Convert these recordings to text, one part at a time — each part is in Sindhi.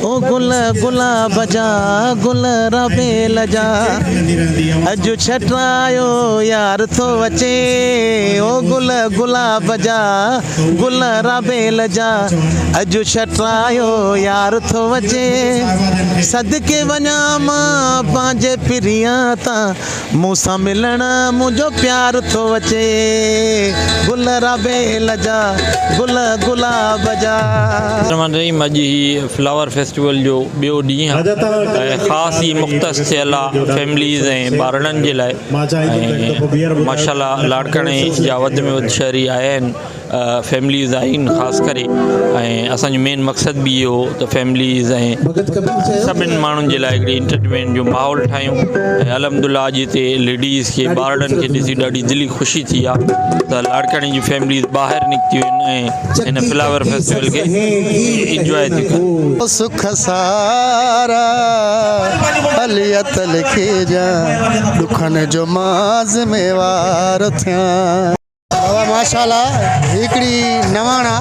او گل گلاب جا گل رابيل جا اڄ ڇٽرايو يار ٿو اچي او گل گلاب جا گل رابيل جا اڄ ڇٽرايو يار ٿو اچي صدقي وڃان مان پنهنجي پريان تان مون سان ملڻ منهنجو پيار ٿو اچي گل رابيل جا گل گلاب جا. الرحمٰن الرحيم اڄ هي فلاور فيسٽيول جو ٻيو ڏينهن آهي ۽ خاص هي مختص ٿيل آهي فيمليز ۽ ٻارڙن جي لاء ۽ ماشاء الله لاڙڪاڻي جا وڌ ۾ وڌ شهري آيا آهن فيمليز آهن خاص ڪري ۽ اسان جو مين مقصد به اهو هو ته فيمليز ۽ سڀني ماڻهن جي لاء هڪڙي انٽرٽينمينٽ جو ماحول ٺاهيون ۽ الحمد لله اڄ هتي ليڊيز کي ٻارڙن کي ڏسي ڏاڍي دلي خوشي ٿي آهي ته لاڙڪاڻي جون فيمليز ٻاهر نڪتيون آهن ۽ هن فلاور فيسٽيول کي انجواء ٿيون ڪن. سک سارا علي اتل کي ڏيان ڏکن جو مان ذميوار ٿيان. بابا ماشاء الله هي هڪڙي نواڻ آ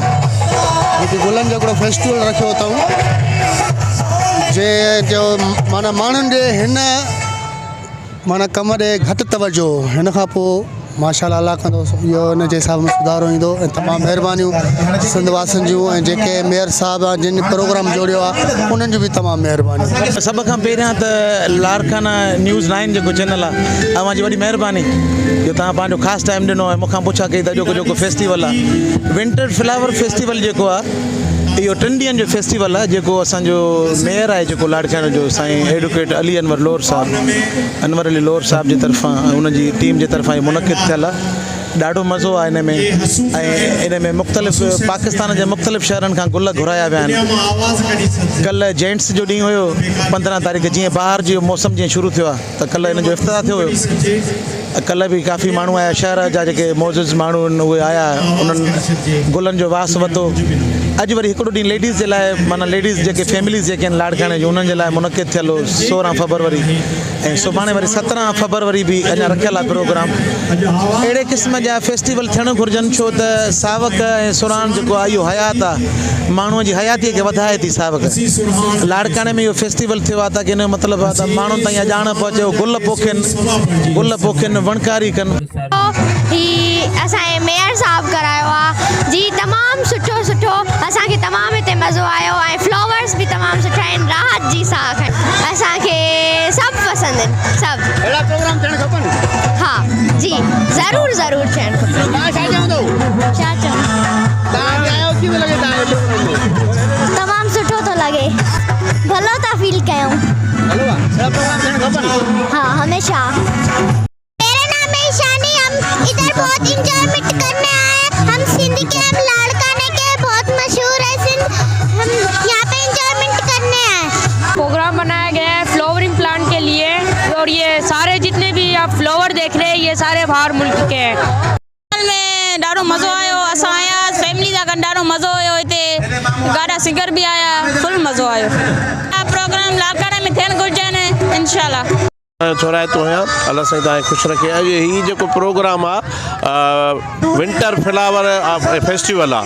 جيڪي گلن جو هڪڙو فيسٽيول رکيو اٿئون جي جو معنيٰ ماڻهن جي هن معنيٰ ڪم ڏي گهٽ توجه هن کان پوء ماشاء الله الله ڪندو اهو ان جي حساب ۾ سڌارو ايندو ۽ تمام مهربانيون سنڌ واسين جون ۽ جيڪي ميئر صاحب جن پروگرام جوڙيو آ انهن جون به تمام مهربانيون. سڀ کان پهريان ته لاڙڪاڻا نيوز نائين جيڪو چينل آ اوهان جي وڏي مهرباني جو توهان پنهنجو خاص ٽائيم ڏنو ۽ مون کان پڇا ڪئي ته اڄوڪو جيڪو فيسٽيول آهي ونٽر فلاور فيسٽيول جيڪو آهي اهو ٽن ڏينهن جو فيسٽيول آهي جيڪو اسانجو ميئر آهي جيڪو لاڙڪاڻي جو سائين ايڊوڪيٽ علي انور لور صاحب انور علي لور صاحب جي طرفان ان جي ٽيم جي طرفان اهو منعقد ٿيل آهي ڏاڍو مزو آهي ان ۾ ۽ ان ۾ مختلف پاڪستان جي مختلف شهرن کان گل گهرايا ويا آهن ڪلهه جينٽس جو ڏينهن هيو 15 تاريخ جيئن بهار جي موسم جيئن شروع ٿيو آهي ته ڪلهه ان جو افتتاح ٿيو هيو ڪلهه به ڪافي ماڻهو آيا شهر جا جيڪي معزز ماڻهو آهن اهي آيا انهن گلن جو واس ورتو اڄ وري هڪڙو ڏينهن ليڊيز جي لاء معنيٰ ليڊيز جيڪي فيمليز جيڪي آهن لاڙڪاڻي جون انهن جي لاء منعقد ٿيل هو 16 فبروري ۽ سڀاڻي وري 17 فبروري به اڃا رکيل آهي پروگرام اهڙي قسم جا فيسٽيول ٿيڻ گهرجن ڇو ته ساوڪ ۽ سرهاڻ جيڪو آهي اهو حيات آهي ماڻهو جي حياتي کي وڌائي ٿي ساوڪ لاڙڪاڻي ۾ اهو فيسٽيول ٿيو آهي تاڪه ان جو مطلب آهي ته ماڻهن تائين اها ڄاڻ پهچي هو گل پوکين گل پوکين وڻڪاري ڪن. هي اسان جي ميئر صاحب ڪرايو آ جي تمام سٺو سٺو اسان کي تمام هتي مزو آيو ۽ فلاورس به تمام سٺا آهن راحت جي ساهه کڻي اسان کي سڀ پسند آهن سڀ. اهڙا پروگرام ٿيڻ کپن. ها جي ضرور ضرور ٿيڻ کپن. توهان ڇا چوندو. ڇا چوان. توهان اڄ آيا آهيو ڪيئن ٿو لڳي توهان کي پروگرام ۾. تمام سٺو ٿو لڳي ڀلو ٿا فيل ڪيون. ڀلو آ اهڙا پروگرام ٿيڻ کپن. ها هميشه. ميرا نام هي ايشاني هم ادھر بهت انجوائمينٽ ڪرني آئي هي هم سنڌ ڪي هم لاڙڪاڻي ڪي بهت مشهور هي سنڌ هم يهان پي انجوائمينٽ ڪرني آئي. پروگرام بنايا گيا هي فلاورنگ پلانٽ ڪي ليي اور يي ساري جتني بي آپ فلاور ديک رهي هي يي ساري باهر ملڪ ڪي هي. ۾ ڏاڍو مزو آيو اسان آيا فيملي سان گڏ ڏاڍو مزو هيو هتي گاڏا سنگر به آيا فل مزو آيو. پروگرام لاڙڪاڻي ۾ ٿيڻ گهرجن انشاء الله. ٿورائتو آهيان الله سائين توهان کي خوش رکي اڄ هي جيڪو پروگرام آ ونٽر فلاور فيسٽيول آ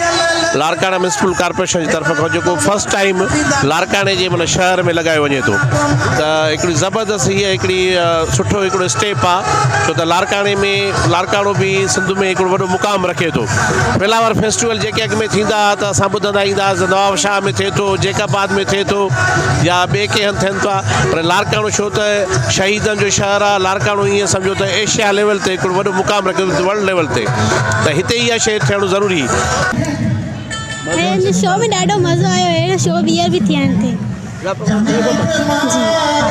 لاڙڪاڻا ميونسپل ڪارپوريشن جي طرف کان جيڪو فرسٽ ٽائيم لاڙڪاڻي جي معنيٰ شهر ۾ لڳايو وڃي ٿو ته هڪڙي زبردست هي هڪڙي سٺو هڪڙو اسٽيپ آ ڇو ته لاڙڪاڻي ۾ لاڙڪاڻو به سنڌ ۾ هڪڙو وڏو مقام رکي ٿو فلاور فيسٽيول جيڪي اڳ ۾ ٿيندا هئا ته اسان ٻڌندا ايندا هئاسين نوابشاهه ۾ ٿئي ٿو جيڪب آباد ۾ ٿئي ٿو يا ٻئي ڪنهن هنڌ ٿين ٿا پر لاڙڪاڻو ڇو ته شهيدن جو شهر آهي لاڙڪاڻو ائين سمجهو ته ايشيا ليول تي هڪڙو وڏو مقام رکي ٿو ورلڊ ليول تي ته هتي اها شيء ٿيڻ ضروري. هن شو ۾ ڏاڍو مزو آيو اهڙا شو ٻيهر به ٿيڻ تي جي.